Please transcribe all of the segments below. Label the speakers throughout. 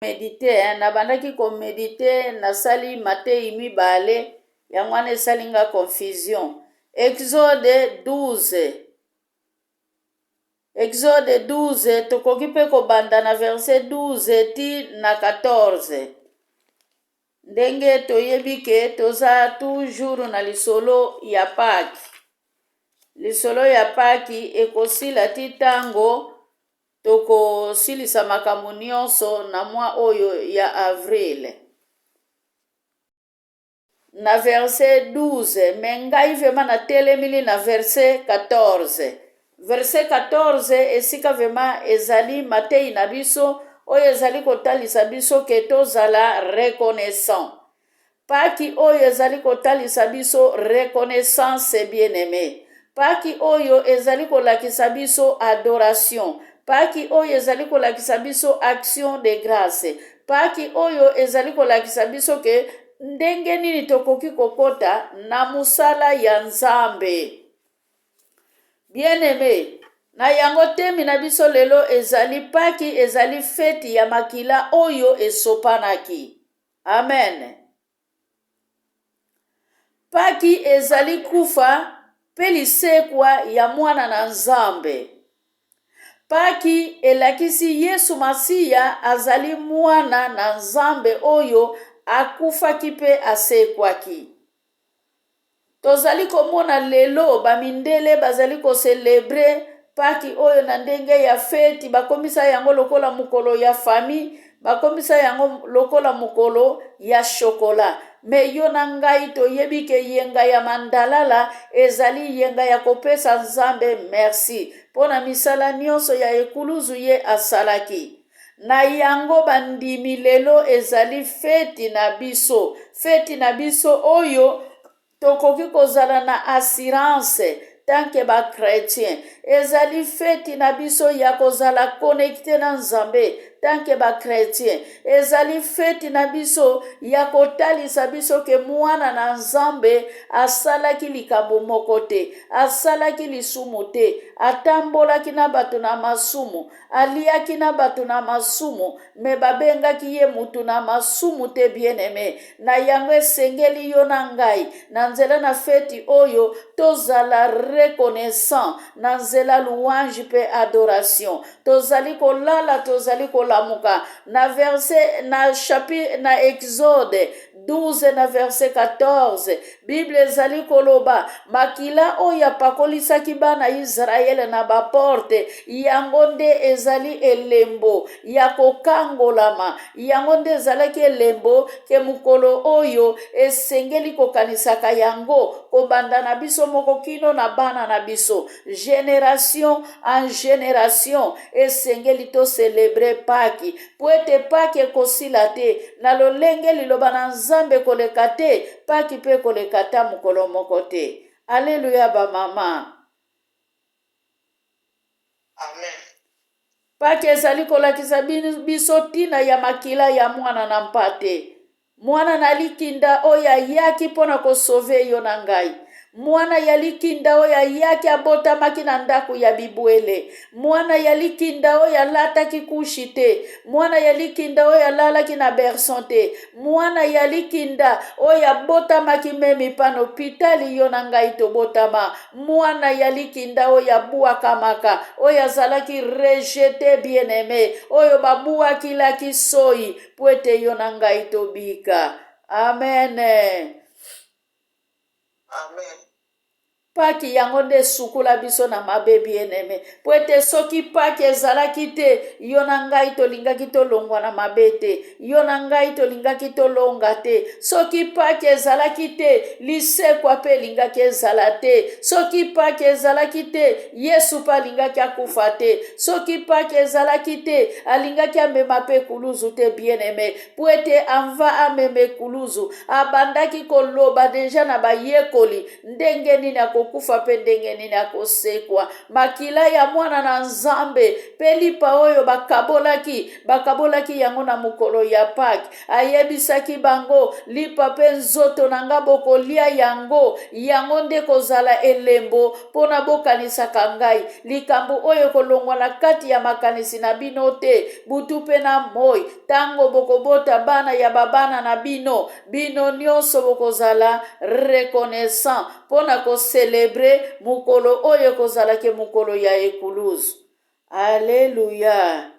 Speaker 1: Medite hein, nabandaki ko medite nasali mateyi mibale yango wana esali nga confusion. Exode 12 Exode 12 tokoki mpe kobanda na verset 12 ti na 14 ndenge toyebi ke toza toujours na lisolo ya Paki. Lisolo ya Paki ekosila ti ntango Tokosilisa makambo nyonso na mwa oyo ya avril. Na verset 12, mais ngai vraiment natelemili na verset 14. Verset 14 esika vraiment ezali mateyi na biso oyo ezali kotalisa biso ke tozala reconnaissant. Paki oyo ezali kotalisa biso reconnaissance bien aime. Paki oyo ezali kolakisa biso adoration. Paki oyo ezali kolakisa biso action de grace. Paki oyo ezali kolakisa biso ke ndenge nini tokoki kokota na mosala ya Nzambe. Bien aime, na yango temi na biso lelo ezali Paki ezali feti ya makila oyo esopanaki. Amen. Paki ezali kufa mpe lisekwa ya Mwana na Nzambe. Paki elakisi Yesu Masiya azali Mwana na Nzambe oyo akufaki mpe asekwaki. Tozali komona lelo ba mindele bazali ko celebrer paki oyo na ndenge ya feti, bakomisa yango lokola mokolo ya famille, bakomisa yango lokola mokolo ya chocolat. Mais yo na ngai toyebi ke yenga ya mandalala ezali yenga ya kopesa Nzambe merci mpo na misala nyonso ya ekuluzu ye asalaki. Na yango bandimi lelo ezali feti na biso, feti na biso oyo tokoki kozala na assurance tant que ba chretien. Ezali feti na biso ya kozala connecte na Nzambe tant que ba chretien. Ezali feti na biso ya kotalisa biso ke mwana na Nzambe asalaki likambo moko te, asalaki lisumu te, atambolaki na bato na masumu, Aliaki na bato na masumu, me babengaki ye mutu na masumu te bien aime. Na yango esengeli yo na ngai na nzela na feti oyo tozala reconnaissant na nzela louange pe adoration. Tozali kolala tozali kolamuka na verset na chapitre na Exode 12 na verset 14 Bible ezali koloba makila oyo apakolisaki bana Israele na baporte, yango nde ezali elembo ya kokangolama. Yango nde ezalaki elembo ke mokolo oyo esengeli kokanisaka yango kobanda na biso moko kino na bana na biso, generation en generation, esengeli to celebre Paki mpo ete Paki ekosila te na lolenge liloba na Nzambe ekoleka te, Paki mpe ekoleka ata mokolo moko te. Aleluya ba mama.
Speaker 2: Amen.
Speaker 1: Paki ezali kolakisa biso ntina ya makila ya mwana na mpate. Mwana na likinda oyo ayaki mpo na kosove yo na ngai. Mwana ya likinda oyo ayaki abotamaki na ndako ya bibwele. Mwana ya likinda oyo alataki kushi te. Mwana ya likinda oyo alalaki na berson te. Mwana ya likinda oyo abotamaki memi pa na hopitali yo na ngai tobotama. Mwana ya likinda oyo abuakamaka, oyo azalaki rejete bien aime, oyo babuakilaki soyi mpo ete yo na ngai tobika. Amen.
Speaker 2: Amen.
Speaker 1: Paki yango nde esukola biso na mabe bien aime, mpo ete soki paki ezalaki te, yo na ngai tolingaki tolongwa na mabe te, yo na ngai tolingaki tolonga te. Soki paki ezalaki te, lisekwa mpe elingaki ezala te. Soki paki ezalaki te, Yesu mpe alingaki akufa te. Soki paki ezalaki te, alingaki amema mpe ekuluzu te bien aime, mpo ete anva amema ekuluzu, abandaki koloba deja na bayekoli ndenge nini akokufa. akokufa mpe ndenge nini akosekwa. Makila ya mwana na Nzambe mpe lipa oyo bakabolaki, bakabolaki yango na mokolo ya Pake. Ayebisaki bango, lipa mpe nzoto na nga bokolia yango, yango nde kozala elembo mpo na bokanisaka ngai. Likambo oyo ekolongwa na kati ya makanisi na bino te, butu mpe na moi, ntango bokobota bana ya babana na bino, bino nyonso bokozala reconnaissant mpo na kocelebre mokolo oyo ekozala ke mokolo ya ekuluzu. Aleluya!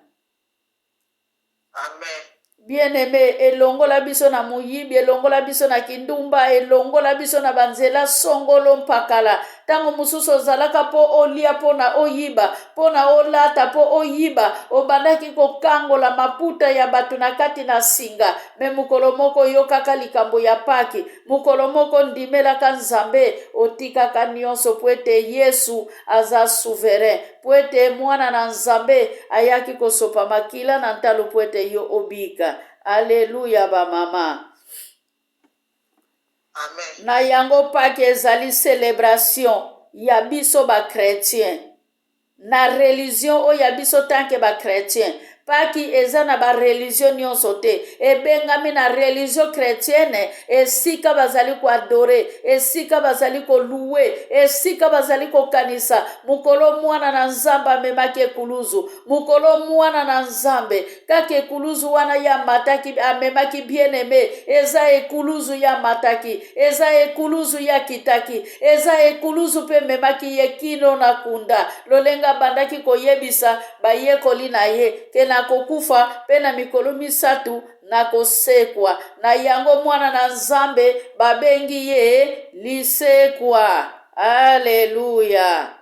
Speaker 2: Amen.
Speaker 1: Bien-aime, elongola biso na moyibi, elongola biso na kindumba, elongola biso na banzela songolo mpakala. Ntango mosusu ozalaka mpo olia mpo na oyiba, mpo na olata mpo oyiba, obandaki kokangola maputa ya bato na kati na singa. Me mokolo moko oyokaka likambo ya Paki, mokolo moko ndimelaka Nzambe, otikaka nyonso mpo ete Yesu aza souverain, mpo ete Mwana na Nzambe ayaki kosopa makila na ntalo mpo ete yo obika. Aleluya bamama.
Speaker 2: Amen.
Speaker 1: Na yango Paki ezali celebration ya biso ba chretien na religion oyo ya biso tanke ba chretien. Paki eza na ba religion nyonso te, ebengami na religion chrétienne, esika bazali koadore, esika bazali koluwe, esika bazali kokanisa mokolo mwana na Nzambe amemaki ekuluzu, mokolo mwana na Nzambe kaka ekuluzu wana ye amataki, amemaki bien-aime, eza ekuluzu ye amataki, eza ekuluzu ye akitaki, eza ekuluzu mpe ememaki ye kino na kunda, lolenge abandaki koyebisa bayekoli na ye ke nakokufa mpe na mikolo misatu nakosekwa. Na yango mwana na Nzambe babengi ye lisekwa. Aleluya!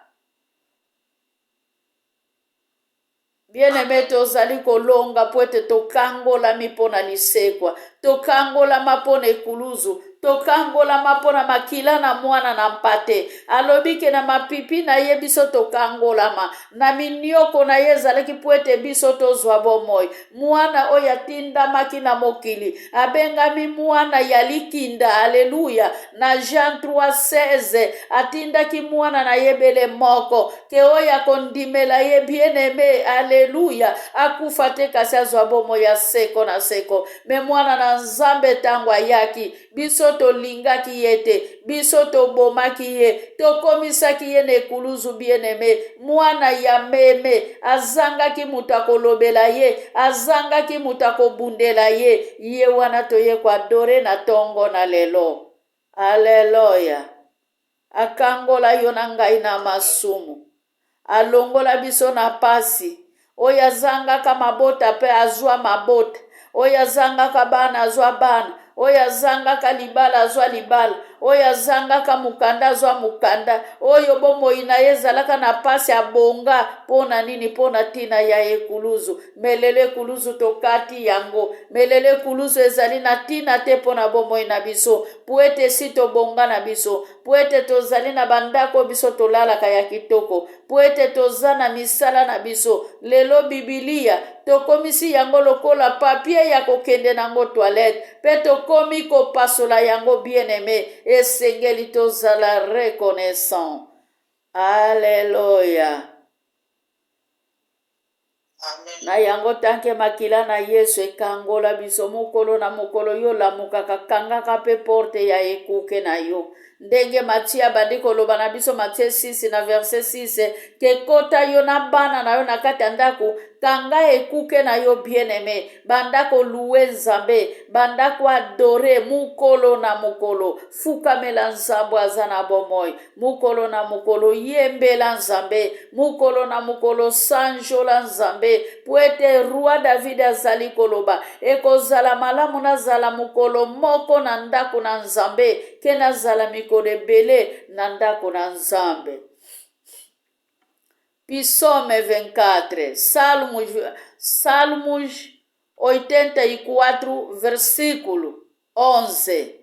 Speaker 1: Bien-aime, tozali kolonga mpo ete tokangolami mpo na lisekwa, tokangolama mpo na ekuluzu, tokangolama mpo na makila na mwana na mpate. Alobi ke na mapipi na ye biso tokangolama, na minioko na ye ezalaki mpo ete biso tozwa bomoi. Mwana oyo atindamaki na mokili abengami mwana ya likinda. Aleluya! Na Jean 3:16 atindaki mwana na ye bele moko ke oyo akondimela ye, bien-aime, aleluya, akufa te kasi azwa bomoi ya seko na seko. Me mwana na Nzambe ntango ayaki, biso tolingaki ye te, biso tobomaki ye, tokomisaki ye na ekuluzu. Bien-aime, mwana ya meme azangaki moto akolobela ye, azangaki moto akobundela ye. Ye wana toye koadore na tongo na lelo. Aleluya! Akangola yo na ngai na masumu, alongola biso na pasi. Oyo azangaka mabota mpe azwa mabota, oyo azangaka bana azwa bana, oyo azangaka libala azwa libala, oyo azangaka mokanda azwa mokanda, oyo bomoi na ye ezalaka na pasi abonga. Mpo na nini? Mpo na ntina ya ekuluzu. Me lelo ekuluzu tokati yango. Me lelo ekuluzu ezali na ntina te mpo na bomoi na biso, mpo ete esi tobonga na biso, mpo ete tozali na bandako biso tolalaka ya kitoko, mpo ete toza na misala na biso. Lelo Bibilia tokomisi yango lokola papier ya kokende nango toilette, mpe tokomi kopasola yango. Bien-aime, esengeli tozala reconnaissant. Alleluia.
Speaker 2: Amen.
Speaker 1: Na yango tanke makila na Yesu ekangola biso mokolo na mokolo, yo lamukaka, kangaka pe porte ya ekuke na yo. Ndenge Matie abandi koloba na biso, Matie 6 na verset 6, ke kota yo na bana na yo na kati ya ndako, kanga ekuke na yo bien-aime, banda koluwe Nzambe, banda koadore mokolo na mokolo, fukamela Nzambe aza na bomoi. Mokolo na mokolo yembela Nzambe, mokolo na mokolo sanjola Nzambe, po ete roi David azali koloba, ekozala malamu nazala mokolo moko na ndako na Nzambe ke nazala mikolo ebele na ndako na Nzambe. Psaume 24, Salmos, Salmos 84, versículo 11.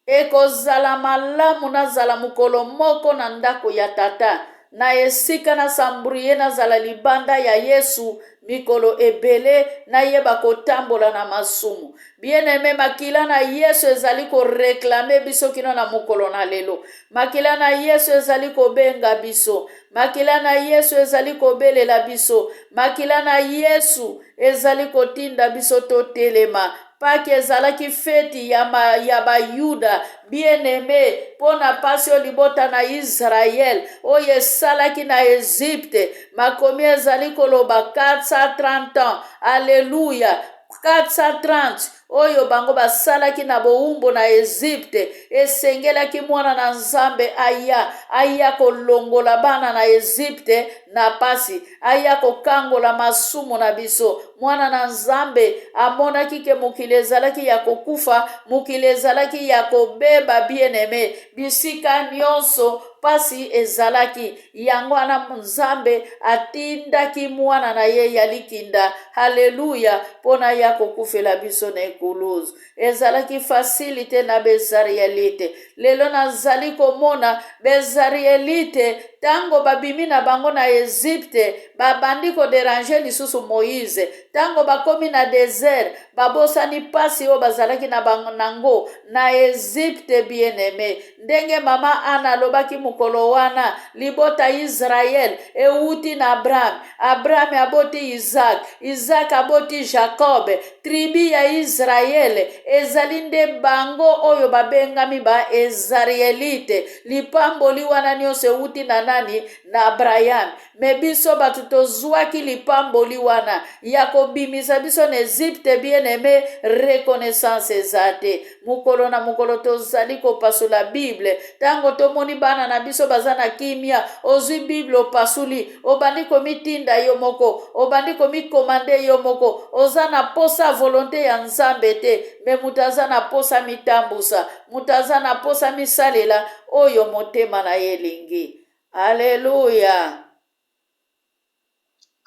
Speaker 1: Ekozala malamu nazala mokolo moko na ndako ya tata. Na esika na s'embrouiller nazala libanda ya Yesu mikolo ebele nayeba kotambola na masumu. Bien aime, makila na Yesu ezali ko reclamer biso kino na mokolo na lelo. Makila na Yesu ezali kobenga biso. Makila na Yesu ezali kobelela biso. Makila na Yesu ezali kotinda biso totelema. Paki ezalaki feti ya, ma, ya Bayuda bien-aime mpo na mpasi oyo libota na Israel oyo esalaki na Egypte. Makomi ezali koloba 430 ans. Aleluya! 430 oyo bango basalaki na bowumbu na Ezipte, esengelaki mwana na Nzambe aya, aya kolongola bana na Ezipte na pasi, aya kokangola masumu na biso. Mwana na Nzambe amonaki ke mokili ezalaki ya kokufa, mokili ezalaki ya kobeba, bien-aime, bisika nyonso pasi ezalaki. Yango wana Nzambe atindaki mwana na ye ya likinda, haleluya, mpo na ya kokufela biso na ekuluzu. Ezalaki fasili te na Bezarielite. Lelo nazali komona Bezarielite ntango babimi na bango na Ezipte, babandi koderange lisusu Moize. Ntango bakomi na desert, babosani mpasi oyo bazalaki na bango nango na Ezipte. Bien-aime, Ndenge mama Ana alobaki mokolo wana, libota Israel ewuti na Abraham, Abraham aboti Isaac, Isaac aboti Jacob. Tribu ya Israel ezali nde bango oyo babengami ba Ezarielite. Lipamboli wana nyonso ewuti na nani? Na Abraham. Me biso bato tozwaki lipamboli wana ya kobimisa biso na Egypte, bien aime, reconnaissance eza te. Mokolo na mokolo tozali kopasola Bible. Ntango tomoni bana na biso baza na kimia, ozwi Bible opasuli, obandi komitinda yo moko, obandi komikomande yo moko, oza na posa volonte ya Nzambe te, me moto aza na posa mitambusa, moto aza na posa misalela oyo motema na ye elingi. Alleluia.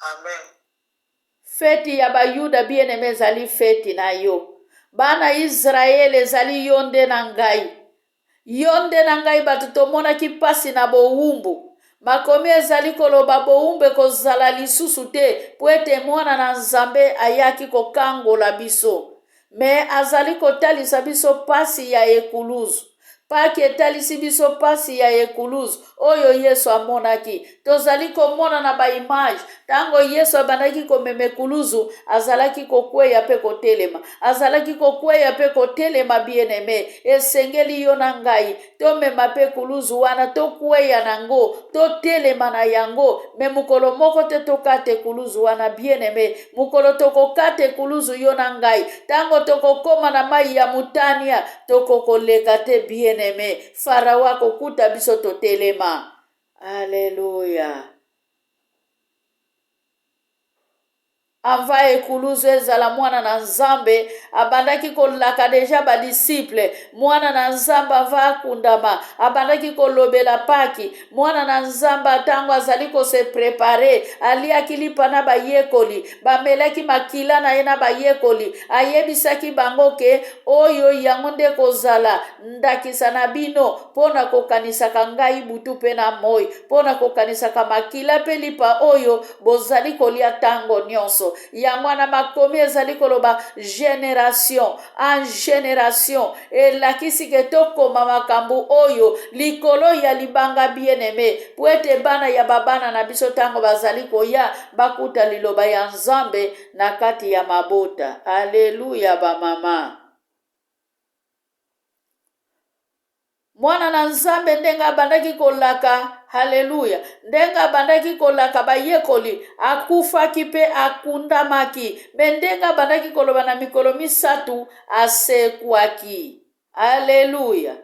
Speaker 2: Amen.
Speaker 1: Feti ya Bayuda bien aime ezali feti na yo. Bana Israele ezali yo nde na ngai. Yo nde na ngai bato tomonaki mpasi na bowumbu. Makomi ezali koloba bowumbu ekozala lisusu te mpo ete mwana na Nzambe ayaki kokangola biso. Me azali kotalisa biso mpasi ya ekuluzu. Paki etalisi biso mpasi ya ekuluzu oyo Yesu amonaki. Tozali komona na ba image ntango Yesu abandaki komema ekuluzu, azalaki kokweya mpe kotelema, azalaki kokweya mpe kotelema. Bien-aime, esengeli yo na ngai tomema mpe ekuluzu wana, tokweya na yango, totelema na yango, me mokolo moko te tokata ekuluzu wana. Bien-aime, mokolo tokokata ekuluzu yo na ngai, ntango tokokoma na mai ya motania, tokokoleka te. Bien-aime, Farao akokuta biso totelema. Aleluya. Avant ekuluzu ezala mwana na Nzambe abandaki kolaka deja ba disciple. Mwana na Nzambe avant akundama abandaki kolobela Paki. Mwana na Nzambe ntango azali ko se preparer aliaki lipa na bayekoli, bamelaki makila na ye na bayekoli, ayebisaki bango ke oyo yango nde kozala ndakisa na bino mpo na kokanisaka ngai butu mpe na moi, mpo na kokanisaka makila mpe lipa oyo bozali kolia ntango nyonso. Yango wana makomi ezali koloba generation en generation, elakisi ke tokoma makambo oyo likolo ya libanga, bien-aime, mpo ete bana ya babana na biso ntango bazali koya bakuta liloba ya Nzambe na kati ya mabota. Aleluya bamama. Mwana na Nzambe ndenge abandaki kolaka, haleluya, ndenge abandaki kolaka bayekoli, akufaki mpe akundamaki, me ndenge abandaki koloba na mikolo misatu asekwaki. Aleluya.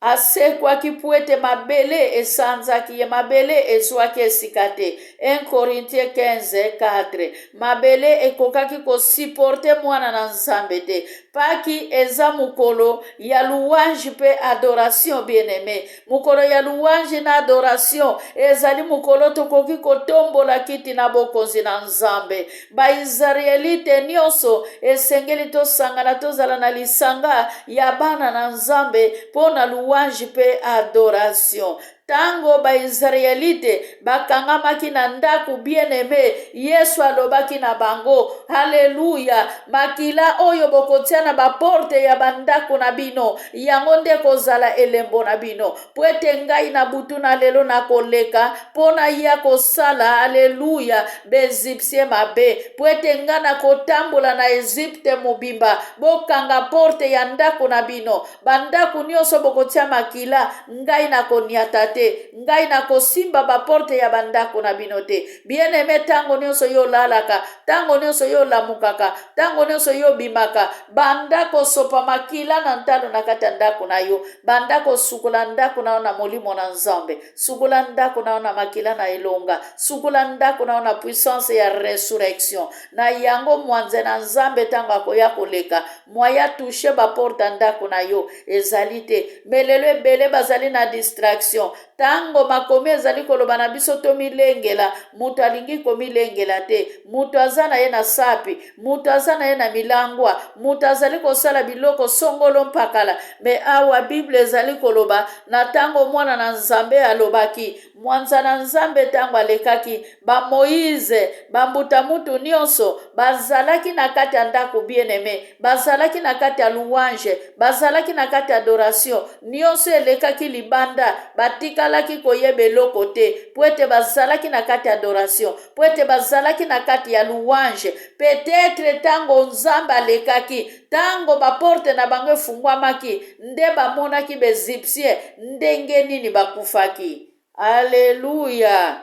Speaker 1: Asekwaki mpo ete mabele esanzaki ye, mabele ezwaki esika te. 1 Corinthiens 15, 4. Mabele ekokaki kosiporte mwana na Nzambe te. Paki eza mokolo ya louange mpe adoration, bien-aime. Mokolo ya louange na adoration ezali mokolo tokoki kotombola kiti na bokonzi na Nzambe. Baisraelite nyonso esengeli tosangana, tozala na lisanga ya bana na Nzambe mpo na louange. louange mpe adoration. Ntango Baisraelite bakangamaki na ndako bien-aime, Yesu alobaki na bango, Haleluya! Makila oyo bokotia na baporte ya bandako na bino, yango nde ekozala elembo na bino, mpo ete ngai na butu na lelo nakoleka mpo naya kosala, aleluya, Baegyptien mabe, mpo ete ngai nakotambola na Egypte mobimba. Bokanga porte ya ndako na bino, bandako nyonso bokotia makila, ngai nakoniata te, ngai nakosimba baporte ya bandako na bino te. Bien-aime, ntango nyonso yo olalaka, ntango nyonso yo olamukaka, ntango nyonso yo obimaka, banda kosopa makila na ntalo na kati ya ndako na yo, banda kosukola ndako na yo na molimo na Nzambe, sukola ndako na yo na makila na elonga, sukola ndako na yo na puissance ya resurrection. Na yango mwanze na Nzambe ntango akoya koleka, moyen touche baporte ya ndako na yo ezali te. Me lelo ebele bazali na distraction. Ntango makomi ezali koloba na biso tomilengela, moto alingi komilengela te. Moto aza na ye na sapi, moto aza na ye na milangwa, moto azali kosala biloko songolo mpakala. Me awa Bible ezali koloba na ntango mwana na Nzambe alobaki, mwanza na Nzambe ntango alekaki, ba Moïse, ba mbuta mutu nyonso bazalaki na kati ya ndako bien-aime, bazalaki na kati ya louange, bazalaki na kati ya adoration, nyonso elekaki libanda, batikalaki koyeba eloko te, mpo ete bazalaki na kati ya adoration, mpo ete bazalaki na kati ya louange. Peut-etre ntango Nzambe alekaki, ntango baporte na bango efungwamaki, nde bamonaki baegyptien ndenge nini bakufaki. Aleluya!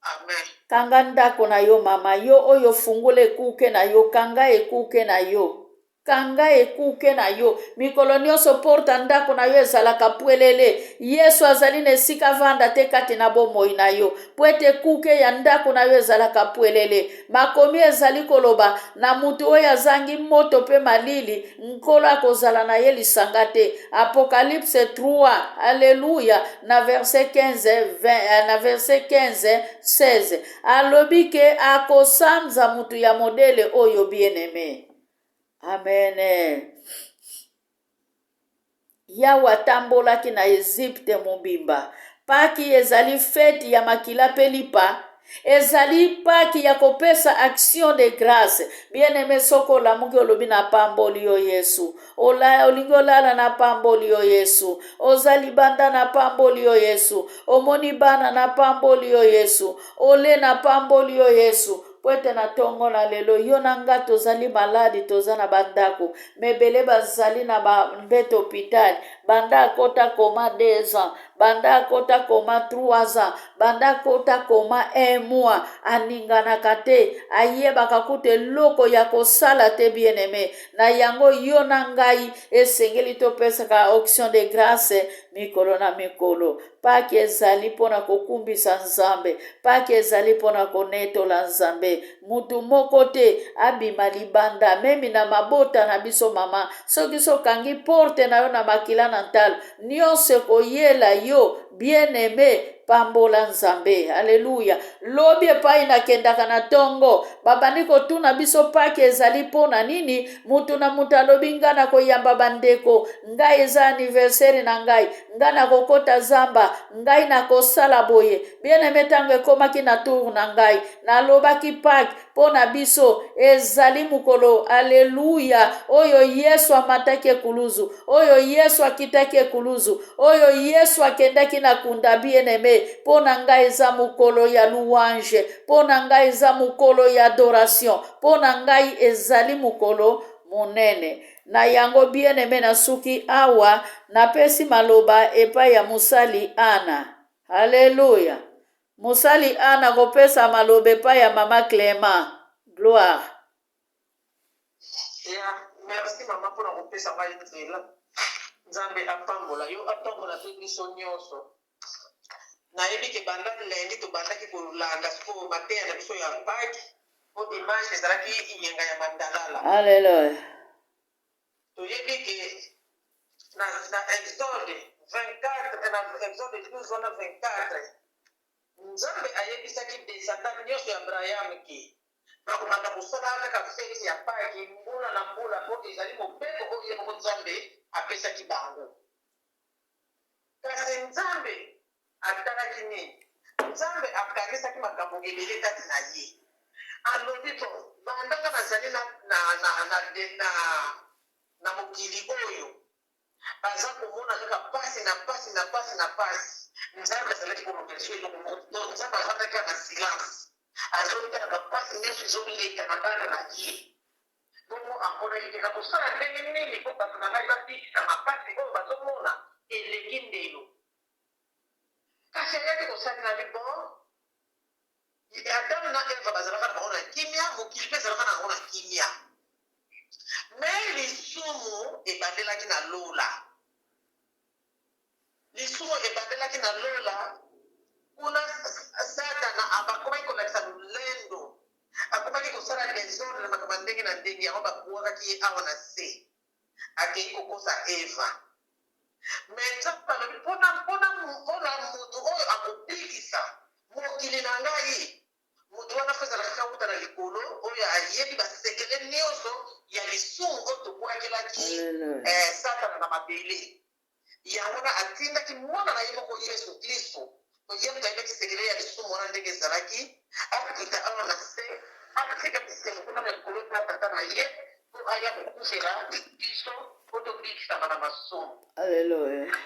Speaker 2: Amen.
Speaker 1: Kanga ndako na yo mama, yo oyo fungola ekuke na yo, kanga ekuke na yo. Kanga ekuke na yo mikolo nyonso, porte ya ndako na yo ezalaka pwelele. Yesu azali na esika avanda te kati na bomoi na yo, mpo ete ekuke ya ndako na yo ezalaka pwelele. Makomi ezali koloba na moto oyo azangi moto mpe malili, Nkolo akozala na ye lisanga te. Apocalypse 3, alleluia, na verset 15, 20, eh, na verset 15, 16. Alobi ke akosanza moto ya modele oyo bien-aime. Amen. Yawe atambolaki na Ezipte mobimba. Paki ezali feti ya makila mpe lipa. Ezali paki ya kopesa action de grace. Bien-aime, soki olamuki olobi na pamboli yo Yesu. Ola, olingi olala na pamboli yo Yesu. Oza libanda na pamboli yo Yesu. Omoni bana na pamboli yo Yesu. Ole na pamboli yo Yesu. Mpo ete na tongo na lelo yo na nga tozali maladi, toza na bandako, me ebele bazali na bambeto hopital, banda akota koma 2 ans, banda akota koma 3 ans, banda akota koma 1 mois, aninganaka te, ayebaka kutu eloko ya kosala te. Bien aime, na yango yo na ngai esengeli topesaka action de grace mikolo na mikolo. Paki ezali mpo na kokumbisa Nzambe. Paki ezali mpo na konetola Nzambe. Mutu moko te abima libanda, memi na mabota na biso mama. Soki sokangi porte na yo na makila na ntalo, nyonso ekoyela yo bien aime. Pambola Nzambe. Aleluya. Lobi epai nakendaka na tongo, babandi kotuna biso paki ezali mpo na nini. Mutu na mutu alobi ngai nakoyamba bandeko, ngai eza anniversaire na ngai, ngai nakokota zamba, ngai nakosala boye. Bien aime, ntango ekomaki na tour na ngai, nalobaki Pâques mpo na biso ezali mokolo, aleluya, oyo Yesu amataki ekuluzu, oyo Yesu akitaki ekuluzu, oyo Yesu akendaki na kunda. Bien aime, mpo na ngai eza mokolo ya louange, mpo na ngai eza mokolo ya adoration, mpo na ngai ezali mokolo monene. Na yango, bien aime, nasuki awa, napesi maloba epai ya mosali Ana. Haleluya! Mosali Ana kopesa maloba epai ya mama Clement. Gloire.
Speaker 2: Ya, merci mama mpona kopesa ngai nzela. Nzambe apambola yo, apambola mpe biso nyonso. Nayebi ke banda lundi tobandaki kolanda sikoyo mateya na biso ya Pâques, po dimanche ezalaki yenga ya mandalala.
Speaker 1: Haleluya.
Speaker 2: Toyebi ke na Exode 24, na Exode 12 wana 24, Nzambe ayebisaki descendant nyonso ya Abraham ke Bakobanda kosalaka kaka feti ya Paki mbula na mbula, mpo ezali mobeko oyo ye moko Nzambe apesaki bango. Kasi Nzambe atalaki nini? Nzambe akanisaki makambo ebele kati na ye. Alobi, Bon, banda nga nazali na, na, na, na, na, na mokili oyo, baza komona kaka pasi na pasi na pasi na pasi. Nzambe azalaki koloba lisusu eloko moko te. Donc Nzambe avandaki kaka na silence, azotala bapasi nyonso ezoleka na bana na ye. Bongo amonaki te nakosala ndenge nini mpo bato na ngai babikisama mpasi oyo bazomona eleki ndelo. Kasi ayaki kosalela bi bon Adam na Eva bazalaka na bango na kimia, mokili mpe ezalaka na yango na kimia. Mais lisumu ebandelaki na lola. Lisumu ebandelaki na lola, kuna Satana akomaki kolakisa lolendo, akomaki kosala desordre na makambo ya ndenge na ndenge, yango babwakaki ye awa na se, akei kokosa Eva. Mais Nzambe alobi mpona mpona mpona moto oyo akobikisa mokili na ngai, moto wana fo ezala kaka wuta na likolo, oyo ayebi basekele nyonso ya lisumu oyo tobwakelaki
Speaker 1: Alleluia.
Speaker 2: Satana na mabele. Yango wana atindaki Mwana na ye moko Yesu Klisto, mpo ye moto ayebaki sekele ya lisumu wana ndenge ezalaki, akita awa na se, atika bisengo kuna na likolo epai ya Tata na ye, mpo aya kokufela biso mpo tobikisama na masumu.
Speaker 1: Alleluia.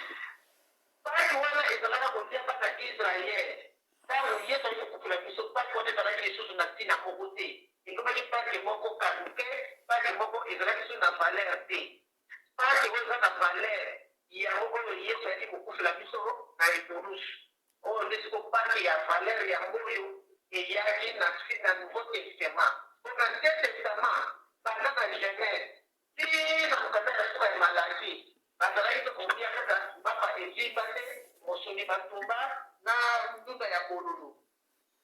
Speaker 2: Paki wana ezalaka kolia bana Israel Ntango Yesu ayaki kokufela biso, Pake wana ezalaki lisusu na ntina moko te. Ekomaki Pake moko caduque, Pake moko ezalaki lisusu na valeur te. Pake oyo eza na valeur, yango oyo Yesu ayaki kokufela biso na ekulusu. Oyo nde sikoyo Pake ya valeur, yango oyo eyaki na, na Nouveau Testament. Mpo na Ancien Testament, banda na Genèse tii na mokanda ya suka ya Malaki, bazalaki mpe kolia kaka mapa evimba te, mosuni batumba na ndunda ya bololo.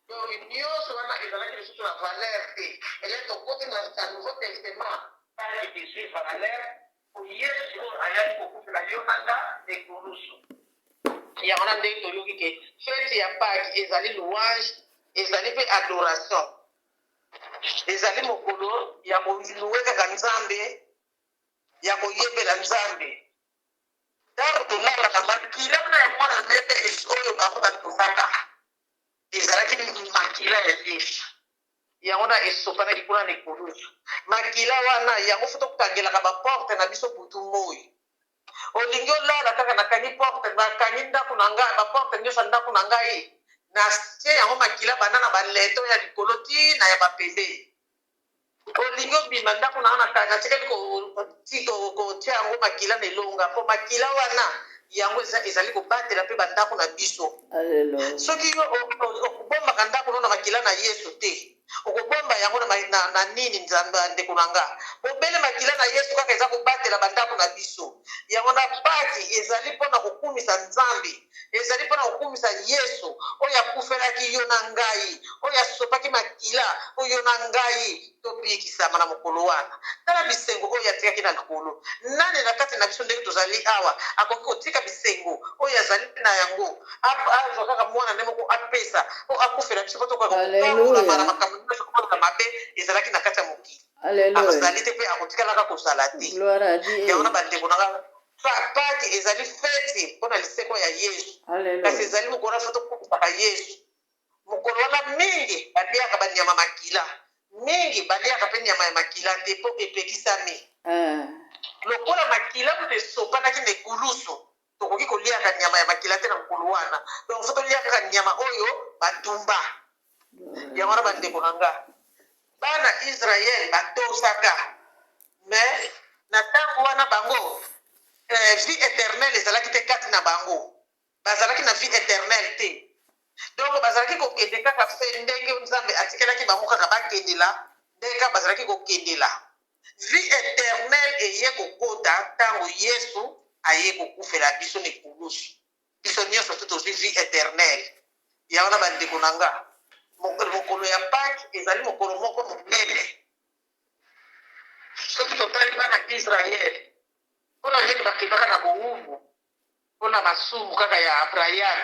Speaker 2: Donc nionso wana ezalaki lisusu na valeur te. Elè tokoti na Nouveau Testament, Pake ezui valeur po Yesu oyo ayaki kokufela yo na nga na ekulusu. Yango wana ndenge toyoki ke feti ya Pake ezali louange, ezali pe adoration. Ezali mokolo ya ko louer kaka Nzambe, ya koyembela Nzambe. Ntango tolalaka, makila wana ya mwana ndembe oyo bango batumbaka ezalaki makila ya Yesu. Yango wana esopanaki kuna na ekulusu. Makila wana, yango fo tokangelaka baporte na biso butu moi. Olingi olala kaka, nakangi porte, nakangi ndako na ngai, baporte nyonso ya ndako na ngai, natie yango makila banda na baleto ya likolo ti na ya bapembeni. Olingi obima ndako na nga, natikali kotia yango makila na elonga, mpo makila wana yango ezali kobatela mpe bandako na biso.
Speaker 1: Alleluia.
Speaker 2: Soki yo okobombaka ndako no na makila na Yesu te, okobomba yango na, na, na nini? Nzambe, ndeko na nga, bobele makila na Yesu kaka eza kobatela bandako na biso. Yango na Paki ezali mpo na kokumisa Nzambe, ezali mpo na kokumisa Yesu oyo akufelaki yo na ngai, oyo asopaki makila mpo yo na ngai tobikisama na mokolo wana. Tala bisengo oyo atikaki na likolo. Nani na kati na biso ndenge tozali awa akoki kotika bisengo oyo azali na yango, azwa kaka mwana nde moko apesa mpo akufela biso, mpo tokoka kokangolama na
Speaker 1: Alleluia.
Speaker 2: makambo nyonso oyo ya mabe ezalaki na kati ya mokili?
Speaker 1: Alleluia.
Speaker 2: Azali te mpe akotikalaka kozala te.
Speaker 1: Gloire à
Speaker 2: Yango na
Speaker 1: Dieu.
Speaker 2: bandeko na nga, Paki ezali feti mpo na lisekwa ya Yesu, kasi
Speaker 1: Alleluia.
Speaker 2: ezali mokolo wana fo tokumisaka Yesu. Mokolo wana mingi baliaka banyama makila, mingi baliaka mpe nyama ya makila te mpo epekisami.
Speaker 1: Ah.
Speaker 2: Lokola makila kutu esopanaki na ekulusu, tokoki koliaka nyama ya makila te na mokolo wana. Donc fo tolia kaka nyama oyo batumba. Yango wana bandeko na nga, bana Israël batosaka, mais na ntango wana bango vie éternelle ezalaki te kati na bango, bazalaki na vie éternelle te. Donc bazalaki kokende kaka fe ndenge Nzambe atikelaki bango kaka bakendela, ndenge kaka bazalaki kokendela. Vie éternelle eye kokota ntango Yesu aye kokufela biso na ekulusu. Biso nyonso tu tozwi vie éternelle. Yango wana bandeko na nga, mokolo ya Pâques ezali mokolo moko monene. Soki totali bana Israël, mpo na nini bakendaka na bowumbu? Mpo na masumu kaka ya Abraham.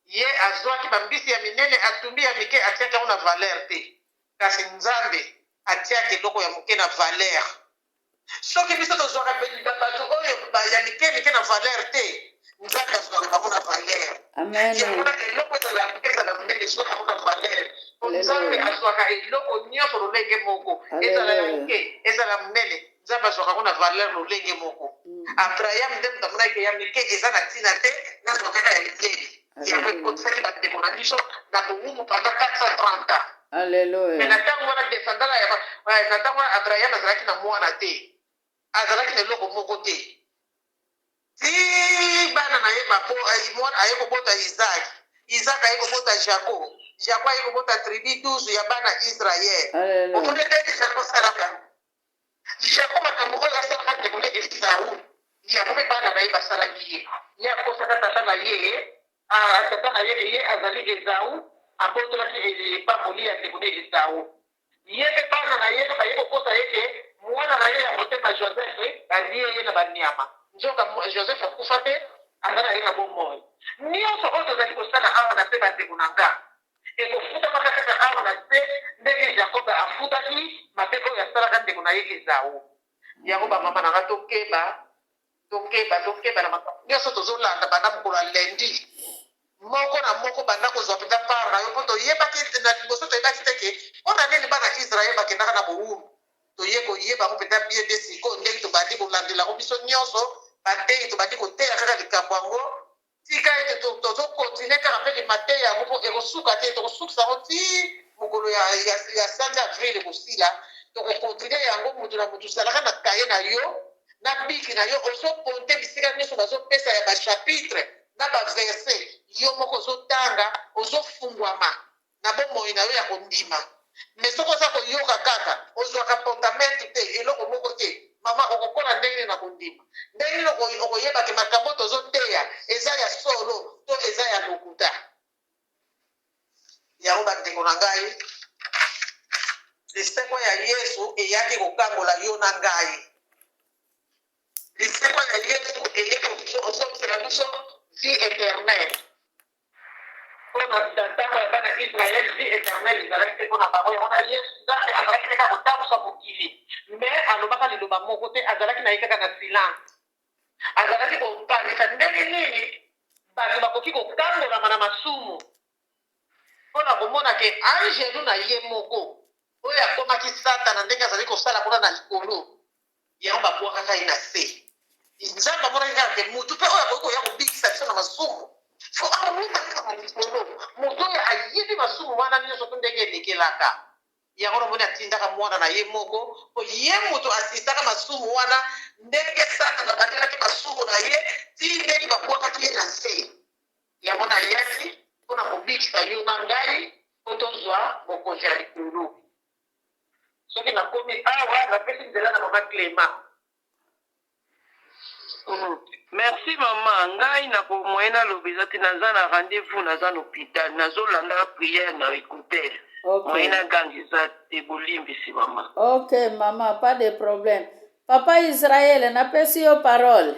Speaker 2: Ye azwaki bambisi ya minene, atumbi ya mike, atiaki yango na valeur te. Kasi Nzambe atiaka eloko ya moke na valeur. Soki biso tozwaka bato oyo ya mike mike na valeur te, Nzambe azwaka bango na valeur.
Speaker 1: Amen.
Speaker 2: Yango wana eloko ezala ya moke ezala monene ezwaka yango na valeur. Po Nzambe azwaka eloko nyonso lolenge moko, ezala ya moke ezala ya monene, Nzambe azwaka yango na valeur lolenge moko. Abraham nde moto amonaki ke ya mike eza na ntina te, nazwa kaka ya minene. Yango ekotisaki bandeko na biso na bowumbu pendant 430 ans.
Speaker 1: Alleluia.
Speaker 2: Mais na ntango wana descendant ya na ntango wana Abraham azalaki na mwana te, azalaki na eloko moko te. Ti bana na ye babo mwana aye kobota Isaac, Isaac aye kobota Jacob, Jacob aye kobota tribu 12 ya bana Israël.
Speaker 1: Alleluia.
Speaker 2: Omoni ndenge Jacob asalaka? Jacob makambo oyo asalaka ndeko nde Esau, yango mpe bana na ye basalaki ye. Ye akosaka tata na ye, ah, tata na ye ke ye azali Esau, abotolaki lipamboli ya ndeko nde Esau. Ye mpe bana na ye mpe baye kokosa ye ke mwana na ye ya motema Joseph balie ye na banyama. Nzoka Joseph akufa te, aza na ye na bomoi. Nionso oyo tozali kosala awa na se bandeko na nga, Ekofutamaka kaka awa na se, ndenge Jakob afutaki mabe oyo asalaka ndeko na ye Ezau. Yango ba mama na nga tokeba, tokeba, tokeba na makambo nionso tozolanda banda mokolo ya lundi. Moko na moko banda kozwa penza part na yo po toyebaki na liboso toyebaki te ke pona nini bana Israël bakendaka na bowumbu. Toye koyeba yango penza bien nde sikoyo ndenge tobandi kolandela yango biso nionso ba ndenge tobandi koteya kaka likambo yango. Tika ete to, tozo continuer kaka pe mateya yango po ekosuka te, tokosukisa yango ti mokolo ya, ya, ya sanza avril ekosila, toko continuer yango mutu na mutu zalaka na cahier na yo na bic na yo ozo compter bisika nionso bazo pesa ya ba chapitre na ba verset yo moko ozo tanga ozo fungwama na bomoi na yo ya kondima mais soki oza koyoka kaka ozwaka pontamente te eloko moko te mama okokola ndenge nini na kondima ndenge nini okoyeba ke makambo tozoteya eza ya solo to eza ya lokuta yango bandeko na ngai lisekwa ya yesu eyaki kokangola yo na ngai lisekwa ya yesu eye kozongisela biso vie eternelle Mpo na ntango ya bana Israël, vie eternelle ezalaki te mpo na bango. Yango wana Yesu, Nzambe azalaki te kaka kotambusa mokili, mais alobaka liloba moko te, azalaki na ye kaka na silence. Azalaki kokanisa ndenge nini bato bakoki kokangolama na masumu, mpo na komona ke angelu na ye moko oyo akomaki Satana, ndenge azali kosala kuna na likolo, Yango babwakaka ye na se. Nzambe amonaki kaka ke mutu pe oyo akoki koya kobikisa biso na masumu, faut awuta kaka na likolo. Moto oyo ayebi masumu wana nionso to ndenge elekelaka. Yango namoni atindaka mwana na ye moko, po ye moto asisaka masumu wana, ndenge Satana abandelaki masumu na ye ti ndenge babwakaki ye na se. Yango nayaki po na kobikisa yo na ngai, po tozwa bokonzi ya likolo. Soki nakomi awa napesi nzela na mama Clement.
Speaker 3: Merci maman ngai na ko moyen na loba eza te naza na rendez vous naza na hopital nazo landa prière na ecouteur
Speaker 1: Ok.
Speaker 3: moyen na ganga eza te bolimbisi maman.
Speaker 1: Ok maman, pas de problème. Papa Israël, napesi yo parole.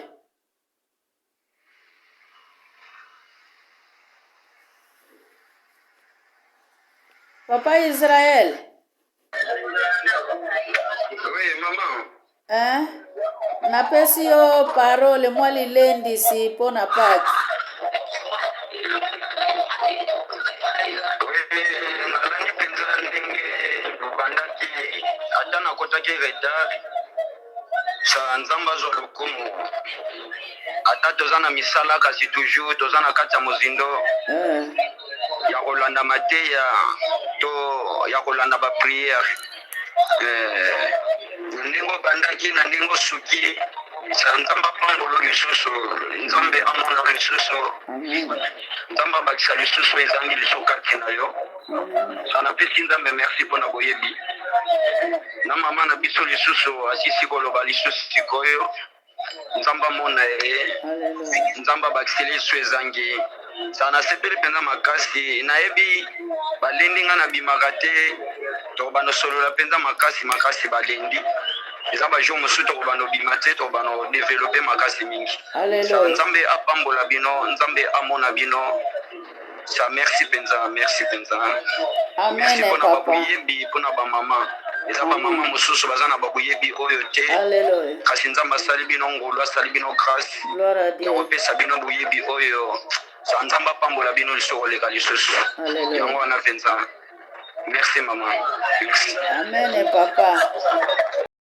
Speaker 1: Papa Israël.
Speaker 4: Oui, maman.
Speaker 1: Hein? Napesi yo parole mwa lilendisi mpo na Pâques.
Speaker 4: Oui, nalandi mpenza ndenge obandaki ata nakotaki retard Sa Nzambe azwa lokumu. Ata toza na misala kasi toujours toza na kati ya mozindo
Speaker 1: Eh.
Speaker 4: ya kolanda mateya to ya kolanda ba prière. Eh, na ndenge obandaki na ndenge osuki sa Nzambe apambolo lisusu, Nzambe amona yo lisusu,
Speaker 1: Amen.
Speaker 4: Nzambe abakisa lisusu ezangi lisusu kati na yo. Sa napesi Nzambe merci mpo na boyebi. na mama na biso lisusu asisi koloba lisusu sikoyo nzambe amona ye nzambe abakiseli lisusu ezangi sa nasepeli mpenza makasi nayebi balendi ngai nabimaka te tokobanda osolola mpenza makasi makasi balendi eza bajour mosusu tokobanda obima te tokobanda odevelope makasi mingi sa nzambe apambola bino nzambe amona bino. Sa merci mpenza, merci mpenza. Merci
Speaker 1: Amen
Speaker 4: mpona
Speaker 1: papa.
Speaker 4: baboyebi, mpona bamama. Eza bamama
Speaker 1: Amen.
Speaker 4: mosusu baza na baboyebi oyo te,
Speaker 1: Alléluia.
Speaker 4: kasi Nzambe asali bino ngolu, asali bino grâce
Speaker 1: Gloire à
Speaker 4: ya
Speaker 1: Dieu.
Speaker 4: kopesa bino boyebi oyo. Sa Nzambe apambola bino lisusu koleka lisusu.
Speaker 1: Alléluia.
Speaker 4: Yango wana mpenza. Merci mama, merci.
Speaker 1: Amen papa.